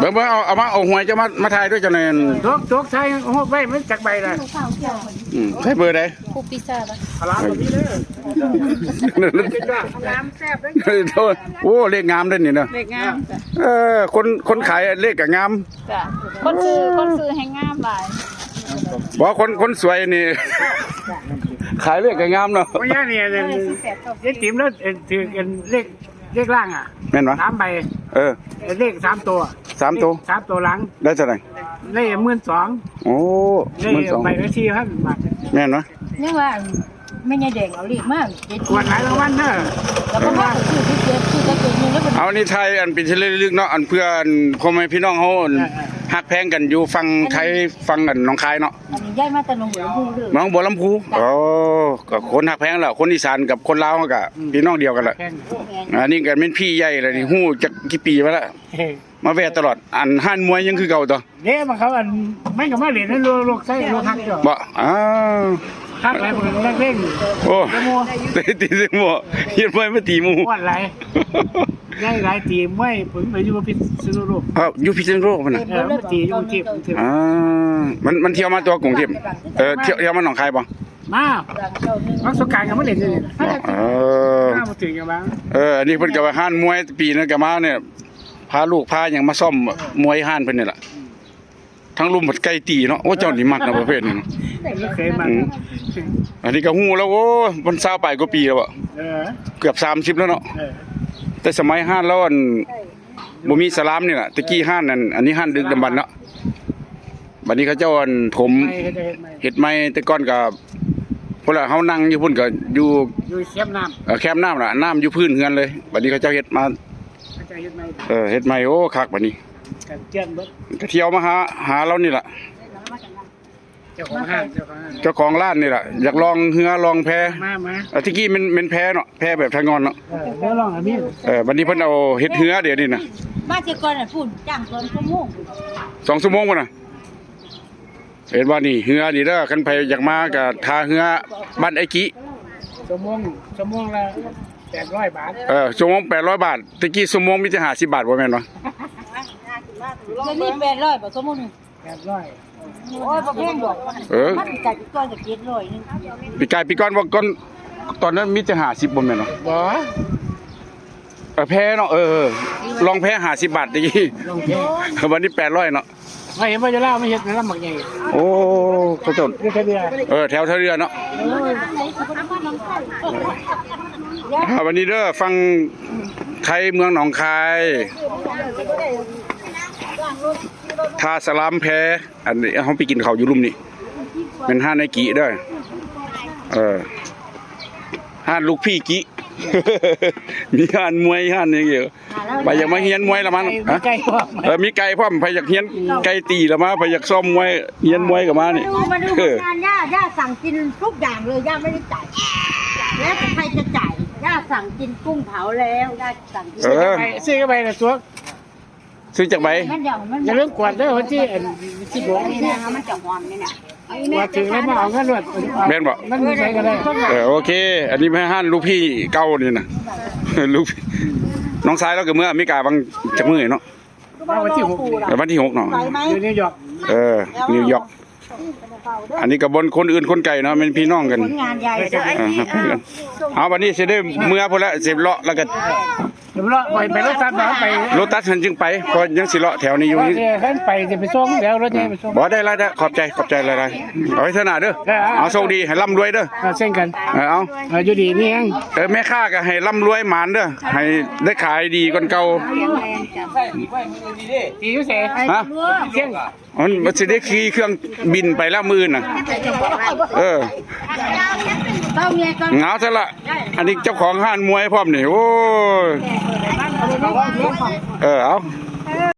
ເບິ່ງ ເບິ່ງ ເອົາ ເອົາມາ ເອົາຫວຍເຈົ້າມາ ມາຖ່າຍດ້ວຍເຈົ້າແນ່. ຕົກ ຕົກໃສ່ຮູບໄວ້ ມັນຈັກໃບລະ? ອືມ ໃສ່ເບີໃດ? ຄູປີຊາດ. ໂອ້ ເລກງາມເດ້ນີ້ເນາະ. ເລກງາມ. ເອີ ຄົນ ຄົນຂາຍເລກກໍງາມ. ຈ້ະ ຄົນຊື້ ຄົນຊື້ແຮງງາມຫຼາຍ. ບໍ່ ຄົນ ຄົນສວຍນີ້ ຂາຍເລກກໍງາມເນາະ. ບໍ່ຍາກນີ້ ເຈັດຕິມແລ້ວ ເອີ ຖືກເລກ ເລກລ່າງອະ ແມ່ນບໍ່? ສາມໃບ. ເອີ ເລກສາມໂຕ ສາມໂຕ ສາມໂຕຫຼັງ. ໄດ້ເທົ່າໃດ? ໄດ້ໝື່ນສອງ. ໂອ້ ໄດ້ໝື່ນສອງ ໃບລະສີ່ພັນບາດ. ແມ່ນບໍ່? ຍັງວ່າ ແມ່ຍາຍແດງເອົາເລກມາ ເຈັດ ກວດຫຼາຍລາງວັນເດີ. ແລ້ວກໍມາຊື້ທີ່ເຈັດ ຊື້ກະເຈັດນີ້ແລ້ວ. ເອົາ ອັນນີ້ຖ່າຍອັນເປັນທີ່ລະລຶກເນາະ ອັນເພື່ອອັນພໍ່ແມ່ພີ່ນ້ອງເຮົາ ເອີ ເອີ ຮັກແພງກັນຢູ່ຝັ່ງໄທ ຝັ່ງອັນໜອງຄາຍເນາະ. ອັນນີ້ຍ້າຍມາແຕ່ໜອງບົວລຳພູເດີ. ໜອງບົວລຳພູ. ອໍ ກໍຄົນຮັກແພງແຫຼະ ຄົນອີສານກັບຄົນລາວເຮົາກໍ ອືມ ພີ່ນ້ອງດຽວກັນແຫຼະ. ແມ່ນ ອັນນີ້ກໍແມ່ນພີ່ໃຫຍ່ແລ້ວນີ້ ຮູ້ຈັກກີ່ປີມາແລ້ວ ເອີ ມາແວ່ຕະຫຼອດ. ອັນຮ້ານມວຍຍັງຄືເກົ່າຕົວະ? ເດ້ ມັນເຂົາ ອັນ ມັນກໍມາຫຼິ້ນໃນໂລກ ໂລກໄຊໂລກຮັກຕົວະ. ບໍ່ ອ້າວ ຮັກຫຼາຍເພິ່ນນັກເລງ. ໂອ້ ຕີ ຕີເສຍງໝໍ້ ເຮັດມວຍມາຕີໝູ່ ມ່ວນຫຼາຍ. ໃຫຍ່ຫຼາຍ ຕີມວຍ ເພິ່ນໄປຢູ່ພິດສະນຸໂລກ. ເອີ ຢູ່ພິດສະນຸໂລກພຸ້ນນະ. ເອີ ມັນຕີຢູ່ກຸງເທບ ກຸງເທບ. ອ່າ ມັນ ມັນທ່ຽວມາຕົວະກຸງເທບ. ເອີ ທ່ຽວ ທ່ຽວມາໜອງຄາຍບໍ່? ມາ ວັນສົງການກໍມາຫຼິ້ນຢູ່ນີ້. ເອີ ມາບໍ່ຖືກຫຍັງວ່າ. ເອີ ອັນນີ້ເພິ່ນກໍວ່າຮ້ານມວຍ ປີນັ້ນກໍມານີ້ ພາລູກພາຫຍັງມາຊ້ອມມວຍຮ້ານເພິ່ນນີ້ລະ. ທາງລຸ່ມພັດໄກ່ຕີເນາະ. ໂອ້ ເຈົ້ານີ້ມັກນະປະເພດນີ້ເນາະ. ເຄີຍມັກ. ອືມ ອັນນີ້ກໍຮູ້ແລ້ວ. ໂອ້ ມັນຊາວປາຍກວ່າປີແລ້ວບໍ? ເອີ ເກືອບສາມສິບແລ້ວເນາະ. ເອີ ແຕ່ສະໄໝຮ້ານລາວ ອັນ ບໍ່ມີສະຫຼາມນີ້ລະ. ແຕ່ກີ້ຮ້ານ ອັນ ອັນນີ້ຮ້ານດຶກດຳບັນເນາະ. ບັດນີ້ເຂົາເຈົ້າ ອັນ ຖົມ ເຮັດໃໝ່ ເຮັດໃໝ່. ແຕ່ກ່ອນກໍ ພຸ້ນລະ ເຮົານັ່ງຢູ່ພຸ້ນກໍຢູ່ ຢູ່ແຄມນ້ຳ. ເອີ ແຄມນ້ຳລະ ນ້ຳຢູ່ພື້ນເຮືອນເລີຍ. ບັດນີ້ເຂົາເຈົ້າເຮັດມາ ເຂົາເຈົ້າເຮັດໃໝ່. ເອີ ເຮັດໃໝ່. ໂອ້ ຄັກບັດນີ້. ກະເຈື່ອນເບິດ ກະທ່ຽວມາຫາ ຫາລາວນີ້ລະ. ເຈົ້າຂອງຮ້ານ ເຈົ້າຂອງຮ້ານ ເຈົ້າຂອງຮ້ານນີ້ລະ ຢາກລ່ອງເຮືອລ່ອງແພ. ມາ ມາ. ອາ ແຕ່ກີ້ແມ່ນ ແມ່ນແພເນາະ ແພແບບທາງງອນເນາະ. ເອີ ເຮືອລ່ອງກໍມີ. ເອີ ບັດນີ້ເພິ່ນເອົາເຮັດເຮືອດຽວນີ້ນະ. ມາແຕ່ກ່ອນນະພຸ້ນ ຈ້າງສອງຊົ່ວໂມງ ສອງຊົ່ວໂມງພຸ້ນນະ. ເຫັນບໍ່ນີ້ ເຮືອນີ້ເດີ ຄັນໃຜຢາກມາກໍທ່າເຮືອບ້ານໄອ້ກິ. ຊົ່ວໂມງ ຊົ່ວໂມງລະແປດຮ້ອຍບາດ. ເອີ ຊົ່ວໂມງແປດຮ້ອຍບາດ. ແຕ່ກີ້ຊົ່ວໂມງມີແຕ່ຫ້າສິບບາດ ບໍ່ແມ່ນບໍ່? ດຽວນີ້ແປດຮ້ອຍບໍ່ ຊົ່ວໂມງໜຶ່ງ? ແປດຮ້ອຍ. ໂອ້ຍ ບໍ່ແພງດອກ. ເອີ ປີກາຍປີກ່ອນກໍເຈັດຮ້ອຍໜຶ່ງ. ປີກາຍປີກ່ອນບໍ່ ກ່ອນ ຕອນນັ້ນມີແຕ່ຫ້າສິບ ບໍ່ແມ່ນບໍ່? ບໍ່. ເອີ ແພເນາະ. ເອີ ລ່ອງແພຫ້າສິບບາດຕະກີ້. ລ່ອງແພ. ບັດນີ້ແປດຮ້ອຍເນາະ. ມາເຫັນວ່າຢູ່ລາວມາເຮັດໃນລຳບັກໃຫຍ່. ໂອ້ ເຂົາເຈົ້າ ຢູ່ທ່າເຮືອ. ເອີ ແຖວທ່າເຮືອເນາະ. ເອີ ອ່າ ວັນນີ້ເດີ ຝັ່ງໄທເມືອງໜອງຄາຍ ທ່າສະຫຼາມແພ. ອັນນີ້ເຮົາໄປກິນເຂົ້າຢູ່ລຸ່ມນີ້ ແມ່ນຮ້ານໄອ້ກິເດີ. ເອີ ຮ້ານລູກພີ່ກິ ມີຮ້ານມວຍ ຮ້ານຫຍັງຢູ່. ໃຜຢາກມາຮຽນມວຍລະມາ. ມີໄກ່ພ້ອມ. ເອີ ມີໄກ່ພ້ອມ. ໃຜຢາກຮຽນໄກ່ຕີລະມາ. ໃຜຢາກຊ້ອມມວຍ ຮຽນມວຍກໍມານີ້. ມາດູ ເອີ ງານ ຍ່າ ຍ່າສັ່ງກິນທຸກຢ່າງເລີຍ ຍ່າໄມ່ໄດ້ຈ່າຍ ແລ້ວແຕ່ໃຄຈະຈ່າຍ. ຍ່າສັ່ງກິນກຸ້ງເຜົາແລ້ວ ຍ່າສັ່ງກິນ. ເອີ ຊື້ໄປ ຊື້ໄປລະສວກ. ຊື້ຈັກໃບ? ມັນຢາກ ມັນ ຢ່າລືມກວດເດີ ວັນທີ ອັນ ສິບຫົກ ມັນຈະຫອມນີ້ນະ. ກວດຖືກແລ້ວມາເອົາເງິນໂລດ. ແມ່ນບໍ່? ມັນຢູ່ໃສກໍໄດ້. ເອີ ໂອເຄ. ອັນນີ້ແມ່ຮ້ານລູກພີ່ເກົ່ານີ້ນະ. ລູກ ນ້ອງຊາຍລາວກໍເມືອອາເມລິກາບາງຈັກມື້ເນາະ. ມາວັນທີຫົກ. ເອີ ວັນທີຫົກເນາະ. ຢູ່ນິວຢອກ. ເອີ ນິວຢອກ. ອັນນີ້ກໍບໍ່ຄົນອື່ນຄົນໄກເນາະ ແມ່ນພີ່ນ້ອງກັນ. ຄົນງານໃຫຍ່. ເອີ ເອົາ ບັດນີ້ຊິໄດ້ເມືອພຸ້ນລະ ຊິເລາະແລ້ວກໍ ເລາະໄປ ໄປໂລຕັສ ໄປໂລຕັສຫັ້ນຈຶ່ງໄປ ເພາະຍັງຊິເລາະແຖວນີ້ຢູ່. ເອີ ຄັນໄປຊິໄປສົ່ງແລ້ວ ລົດໃຫຍ່ໄປສົ່ງ. ບໍ່ ໄດ້ລະ ໄດ້ ຂອບໃຈ ຂອບໃຈຫຼາຍໆ. ເອົາໄວ້ເທື່ອໜ້າເດີ. ເອີ ເອົາ ໂຊກດີ ໃຫ້ລ່ຳລວຍເດີ. ເອີ ເຊັ່ນກັນ. ເອີ ເອົາ ເອີ ຢູ່ດີມີແຮງ. ເອີ ແມ່ຄ້າກໍໃຫ້ລ່ຳລວຍໝານເດີ ໃຫ້ໄດ້ຂາຍດີກວ່າເກົ່າ. ຕີຢູ່ໃສ? ຮະ? ຊຽງ. ມັນ ມັນຊິໄດ້ຂີ່ເຄື່ອງບິນໄປແລ້ວມື້ອື່ນນະ. ເອີ ເອົາເມຍກ່ອນ ເຫງົາຊະລະ. ອັນນີ້ເຈົ້າຂອງຮ້ານມວຍພ້ອມນີ້. ໂອ້ຍ ເອີ ເອົາ